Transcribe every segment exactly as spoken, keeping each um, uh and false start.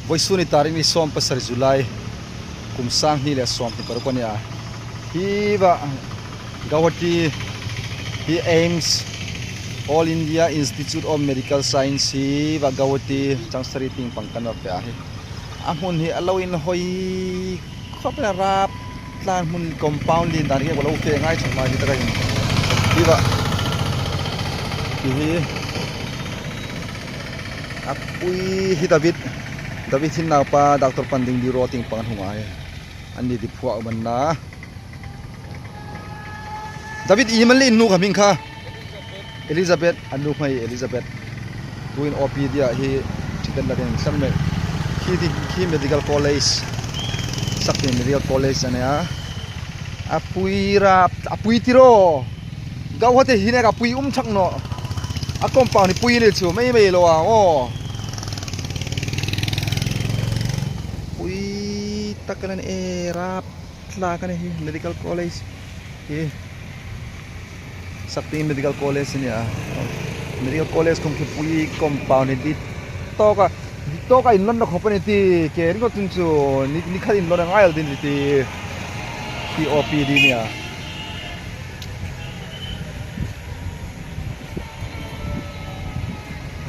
Vawisun hi tarik ni sawm pasari July, kum sang hni le sawmhni paruk a nih a. Hi va Guwahati, hi AIIMS, All India Institute of Medical Science, hi va Guwahati Changsari tieng pang kan va fe a hi. A hmun hi a lo inhawi khawp el a, rap tlan hmun compound lien dan hi ka lo fe ngai chang mai hi taka hin. Hi va. Hi hi. A pui hi David. David hin naupa Doctor Panding Diro tieng pang an hung a hi. An ni di phuak man na. David, i hming le i nu kha hming kha? Elizabeth, a nu hming Elizabeth. Tuhin OPD-a hi ticket la ding san me. Khi di, khi Medical College. Sakti Medical College a nih a. A pui rap, a pui ti ro. Guwahati hin a pui um thak naw. A compound hi pui ni chu, mei mei lo a, aw. Pui tak a nih a, rap thlak a nih hi Medical College. Hi Sakti Medical College a nih a. Medical College khom khi pui compound hi dit tawka, dit tawka inlawn khawp a ni ti, ke ring ko chun chu ni, ni khat inlawn a ngai el ding ti, ti OPD a nih a.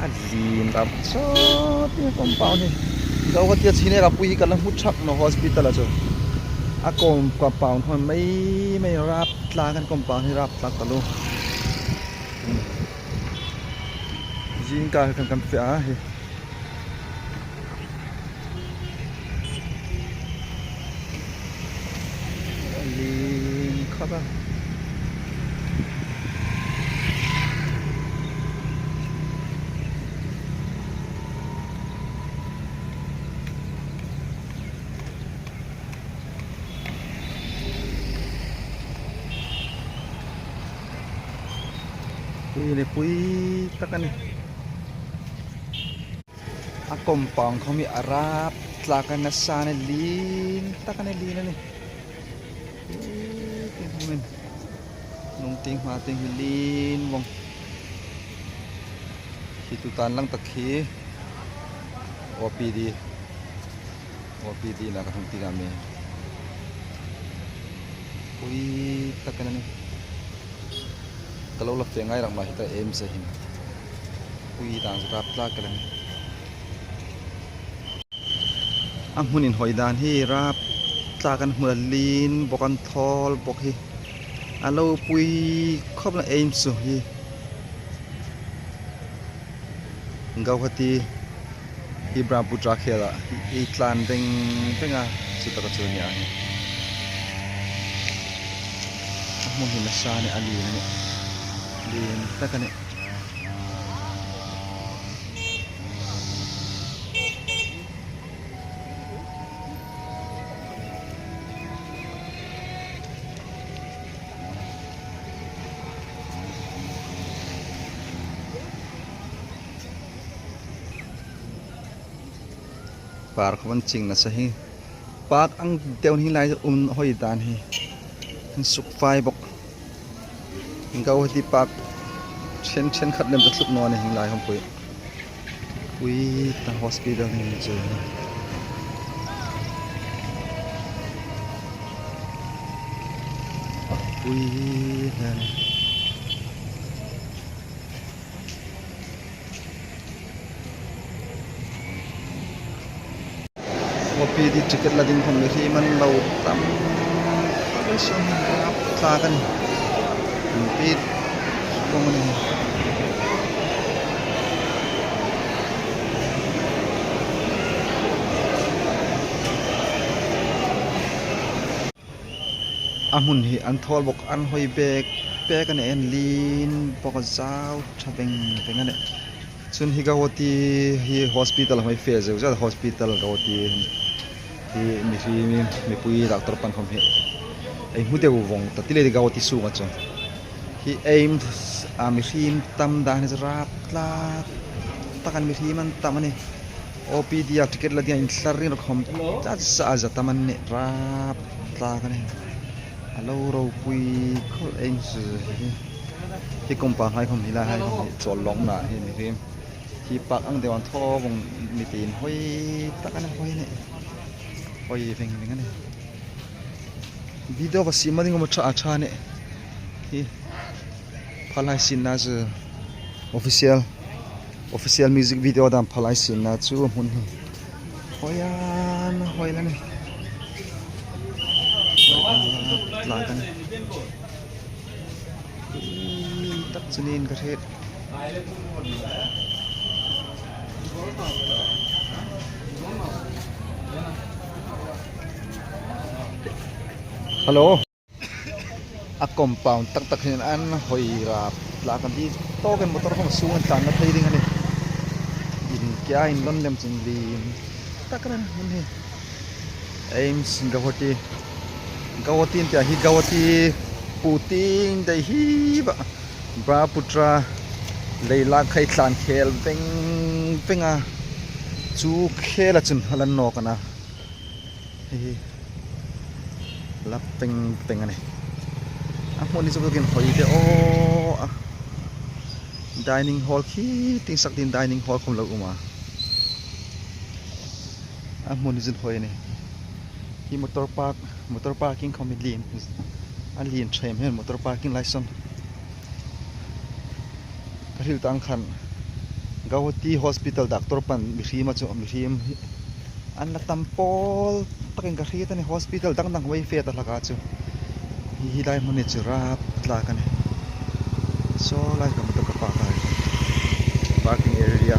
A lien rap chawt hi compound hi. Guwahati-a chhine ka pui hi ka la hmu thak naw hospital-a chu. A com-, compound hmun mei mei rap thlak a nih, compound hi rap thlak taluo. Zing ka kan kan fe a hi. Lien khawp a. Pui le pui tak a nih. A compound khom hi a rap thlak a, nasa a nih, lien tak a nih, lien a nih. Lungting hma tieng hi lien vong. Hi tu tan lang tak hi OPD. OPD-na ka hung ti ka mi. Pui tak a nih. Ka lo la fe ngai rang ma hi ta AIIMS a hin. Pui dan rap thlak a nih. A hmun inhawi dan hi rap thlak a nih, hmun a lien bawk, an thawl bawk hi. A lo pui khawp el a AIIMS chu hi. Guwahati hi Brahmaputra khela hi, hi tlan veng veng a, chu taka chu a nih a. A hmun hi nasa a nih, a lien a nih. Lien tak a nih. Park hmun ching nasa hi. Park ang deu hi lai um hawi dan hi. An suk fai bawk. Guwahati Park chen chen khat lem ta tluk naw a nih hi lai hung pui. Pui ta hospital ni chu. Pui ta. OPD ticket la ding khom mihriem an lo tam. Rap thlak a nih. An pit bawk a nih. A hmun hi an thawl bawk, an hawi bek bek a nih, an lien bawk a, zau ṭha veng veng a nih. Chun hi Guwahati hi hospital hmai fe zeu zat, hospital Guwahati hi mihriem, mipui doctor pan khom hi ei hmu deu vong ta ti le Guwahati sunga chu. Hi AIIMS a mihriem tam dan hi chu rap thlak tak a nih, mihriem an tam a nih. OPD-a ticket la dinga inthlar ring khom zat zat a, za tam an nih, rap thlak a nih. A lo ropui khawp AIIMS hi. Hi compound hai khom hi lai hai khom hi chawl lawkna hi mihriem. Hi park ang deu an thaw vawng ni tiin hoi tak a nih, hoi a nih. Hoi veng veng a nih. Video va siem ding um a ṭha a ṭha a nih. Hi phalai sinna chu official, official music video dam phalai sinna chu hmun hi. Hoi a, hoi la nih. Tlak a nih. Tak chu niin ka hriet. Hello. A compound tak tak hin an hoi rap tlak an ti. Tawkin motor khawm sung an tlan na thei ding a nih. In kia in lon lem chun lien tak a nih hmun hi. AIIMS Guwahati. Guwahati an tia hi Guwahati puting dai hi ba. Brahmaputra leilak khai tlan khel veng veng a. Chu khela chun a lan nawk a na. Hi hi. Lap peng peng a nih. A hmun hi chu bawkin hoi de aw a. Dining hall khi ting sak din dining hall khawm lo um a. A hmun hi chun hoi a nih. Hi motor park, motor parking khawm hi lien. A lien ṭha em hen motor parking lai sawn. Ka hril tah ang khan Guwahati Hospital doctor pan mihriem a chu, mihriem hi an la tam pawl takin ka hriet a nih, hospital dang dang hoi fe ta hlak a chu. Hi, hi lai hmun hi chu rap tlak a nih. Saw lai ka motor ka park a, parking area.